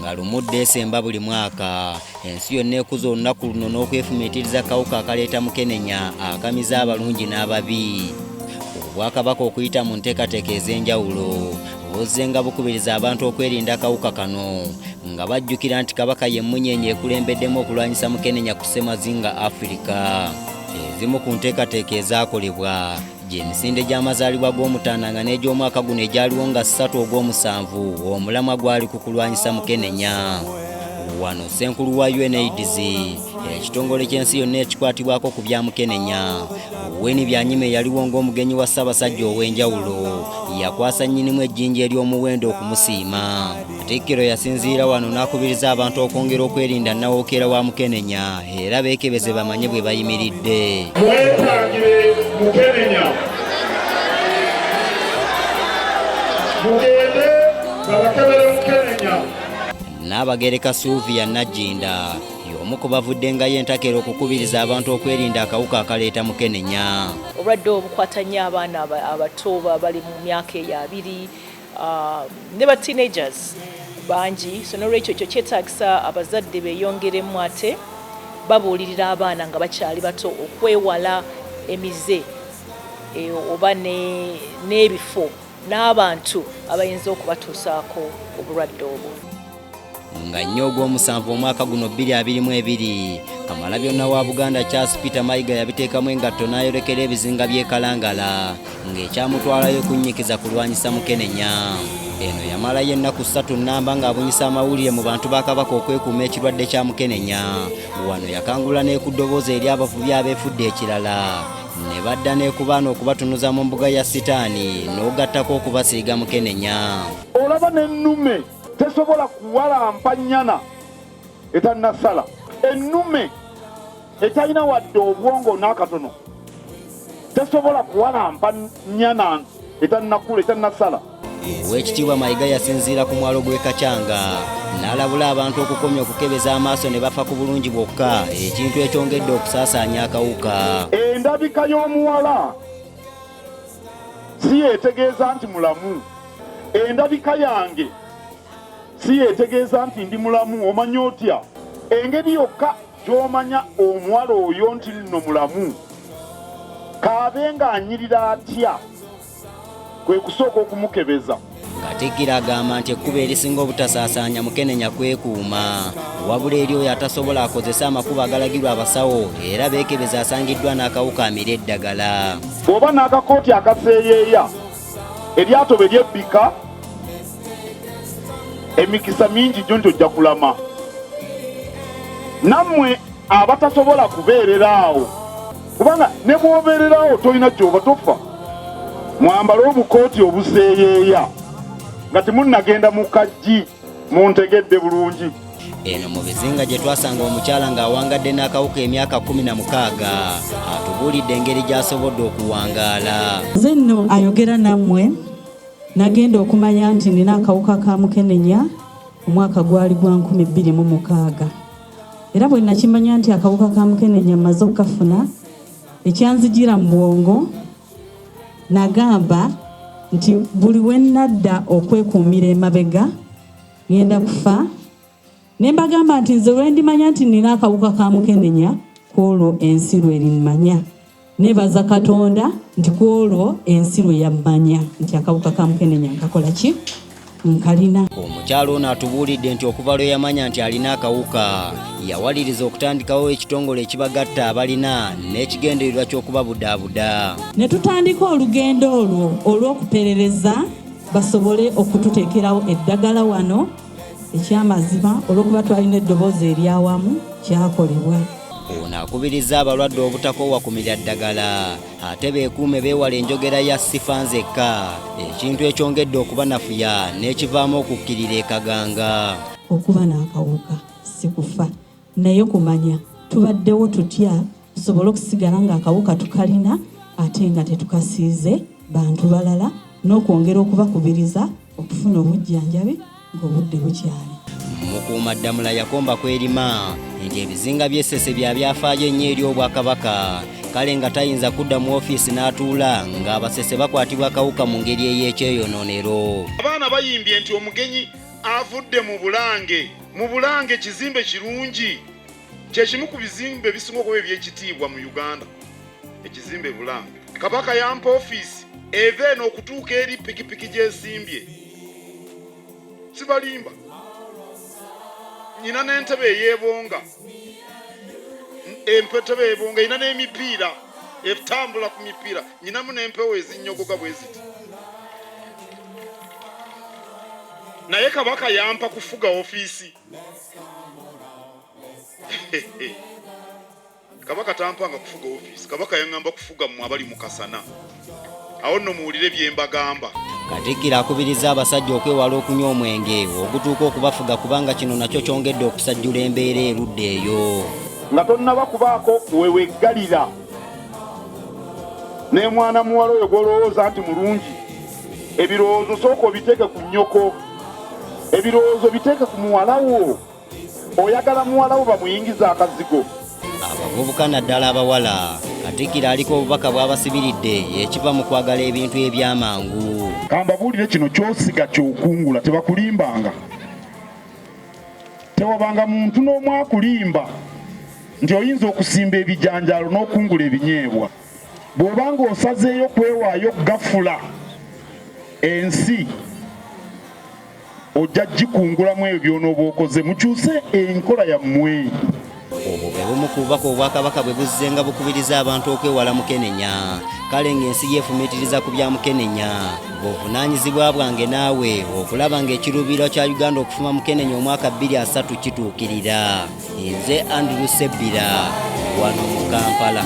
Nga lumu Ddesemba buli mwaka, ensi yonna ekuza olunaku luno n'okwefumiitiriza kawuka akaleeta mukenenya akamiza abalungi n'ababi. Obwakabaka okuyita mu nteekateeka ez'enjawulo buzzenga bukubiriza abantu okwerinda akawuka kano nga bajjukira nti Kabaka ye mmunyeenye ekulembeddemu okulwanyisa mukenenya ku ssemazinga Afirika. Ezimu ku nteekateeka ezaakolebwa gy'emisinde gy'amazaalibwa g'Omutanda nga n'egy'omwaka guno egyaliwo nga ssatu ogw'omusanvu omulamwa gwali ku kulwanyisa mukenenya. Wano ssenkulu wa UNAIDS, ekitongole ky'ensi yonna ekikwatibwako ku bya mukenenya, Winnie Byanyima eyaliwo ng'omugenyi wa Ssaabasajja ow'enjawulo yakwasa nnyinimu ejjinja ery'omuwendo okumusiima. Katikkiro yasinziira wano n'akubiriza abantu okwongera okwerinda nnawookeera wa mukenenya era beekebeze bamanye bwe bayimiridde. Mwetangire mukenenya, mugende babakebere mukenenya. Nnaabagereka Sylvia Nagginda y'omu ku bavuddengayo entakera okukubiriza abantu okwerinda akawuka akaleeta mukenenya. Obulwadde obwo bukwata nnyo abaana abato bali mu myaka eyo 20 ne ba teenagers bangi, so n'olwekyo ekyo kyetaagisa abazadde beeyongeremu ate babuulirira abaana nga bakyali bato okwewala emize oba n'ebifo n'abantu abayinza okubatuusaako obulwadde obwo. Nga nnyo ogw'omusanvu omwaka guno 2022, Kamalabyonna wa Buganda Charles Peter Mayiga yabiteekamu engatto n'ayolekera ebizinga by'e Kalangala ng'ekyamutwalayo kunnyikiza kulwanyisa mukenenya. Eno yamalayo ennaku 3 nnamba ng'abunyisa amawulire mu bantu ba Kabaka okwekuuma ekirwadde kya mukenenya. Wano yakangula ne ku ddoboozi eri abavubi abeefudde ekirala ne badda ne ku baana okubatunuza mu mbuga ya sitaani n'ogattako okubasiiga mukenenya. Olaba n'ennume tesobola kuwalampa nnyana etannasala, ennume etalina wadde obwongo n'akatono tesobola kuwalampa nnyana etannakula, etannasala. Oweekitiibwa Mayiga yasinziira ku mwalo gw'e Kachanga n'alabula abantu okukomya okukebeza amaaso ne bafa ku bulungi bwokka, ekintu ekyongedde okusaasaanya akawuka. Endabika y'omuwala si yeetegeeza nti mulamu, endabika yange si yeetegeeza nti ndi mulamu. Omanya otya? Engeri yokka gy'omanya omuwala oyo nti nno mulamu, kaabe ng'anyirira atya, kwe kusooka okumukebeza. Katikkiro agamba nti ekkubo erisinga obutasaasaanya mukenenya kwekuuma, wabula eri oyo atasobola akozese amakubo agalagirwa abasawo era beekebeze asangiddwa n'akawuka amire eddagala. Bw'oba n'akakooti akaseeyeeya, eryato bwe lyebbika, emikisa mingi gyo nti ojja kulama. Nammwe abatasobola kubeerera awo, kubanga ne bw'obeerera awo tolina gy'oba tofa, mwambale obukooti obuseeyeeya nga temunnagenda mu kaggi. Muntegedde bulungi? Eno mu bizinga gye twasanga omukyala ng'awangadde n'akawuka emyaka 16 atubuulidde engeri gy'asobodde okuwangaala. Nze nno ayogera nammwe nagenda okumanya nti nina akawuka ka mukenenya omwaka gwali gwa 2006, era bwe nakimanya nti akawuka ka mukenenya mmaze okukafuna, ekyanzijira mu bwongo nagamba nti buli we nnadda okwekuumira emabega ngenda kufa. Ne mbagamba nti nze lwe ndimanya nti nina akawuka ka mukenenya, ku olwo ensi lwe limmanya. Nebaza Katonda nti ku olwo ensi lwe yammanya nti akawuka ka mukenenya nkakola ki, nkalina. Omukyala ono atubuulidde nti okuva lwe yamanya nti alina akawuka yawaliriza okutandikawo ekitongole ekibagatta abalina n'ekigendererwa ky'okubabudaabuda. Ne tutandika olugendo olwo olw'okuperereza basobole okututeekerawo eddagala wano. Ekyamazima olw'okuba twalina eddoboozi eryawamu kyakolebwa. Ono akubirizza abalwadde obutakoowa kumira ddagala ate beekuume beewale enjogera ya sifa nzekka, ekintu ekyongedde okubanafuya n'ekivaamu okukkirira ekaganga. Okuba n'akawuka si kufa, naye kumanya tubaddewo tutya tusobole okusigala ng'akawuka tukalina ate nga tetukasiize bantu balala, n'okwongera okubakubiriza okufuna obujjanjabi ng'obudde bukyali. Mukuumaddamula yakomba kwerima nti ebizinga by'e Ssese bya byafaayo ennyo eri Obwakabaka, kale nga tayinza kudda mu ofiisi n'atuula ng'Abasese bakwatibwa akawuka mu ngeri ey'ekyeyonoonero. Abaana bayimbye nti omugenyi Avudde mu Bulange. Mu Bulange kizimbe kirungi, kyekimu ku bizimbe ebisinga okuba ebyekitiibwa mu Uganda, ekizimbe Bulange. Kabaka yampa ofiisi eva eno okutuuka eri pikipiki gyesimbye, sibalimba. Nyina n'entebe eyeebonga, entebe eyeebonga erina n'emipiira etambula ku mipiira, nyinamu n'empewo ezinnyogoga bwe ziti. Naye Kabaka yampa kufuga ofiisi. Kabaka tampanga kufuga ofiisi, Kabaka yaŋŋamba kufuga mmwe abali mu kasana. Awo nno muwulire bye mbagamba. Katikkiro akubirizza abasajja okwewala okunywa omwenge ogutuuka okubafuga kubanga kino nakyo kyongedde okusajjula embeera erudda eyo. Nga tonnaba kubaako we weggalira ne mwana muwala oyo gw'olowooza nti mulungi, ebirowoozo sooka obiteeke ku nnyoko, ebirowoozo biteeke ku muwala wo. Oyagala muwala wo bamuyingize akazigo. Abavubuka naddala abawala, Katikkiro aliko obubaka bw'abasibiridde ekiva mu kwagala ebintu eby'amangu. Kambabuulire kino, ky'osiga ky'okungula, tebakulimbanga. Tewabanga muntu n'omu akulimba nti oyinza okusimba ebijanjaalo n'okungula ebinyeebwa. Bw'oba ng'osazeeyo kwewaayo gafula ensi, ojja gikungulamu ebyo by'onooba okoze. Mukyuse enkola yammwe. Obwo bwe bumu ku bubaka Obwakabaka bwe buzzenga bukubiriza abantu okwewala mukenenya. Kale ng'ensi yeefumiitiriza ku bya mukenenya, buvunaanyizibwa bwange naawe okulaba ng'ekiruubirirwa kya Uganda okufuma mukenenya omwaka 2030 kituukirira. Nze Andrew Sebbira wano mu Kampala.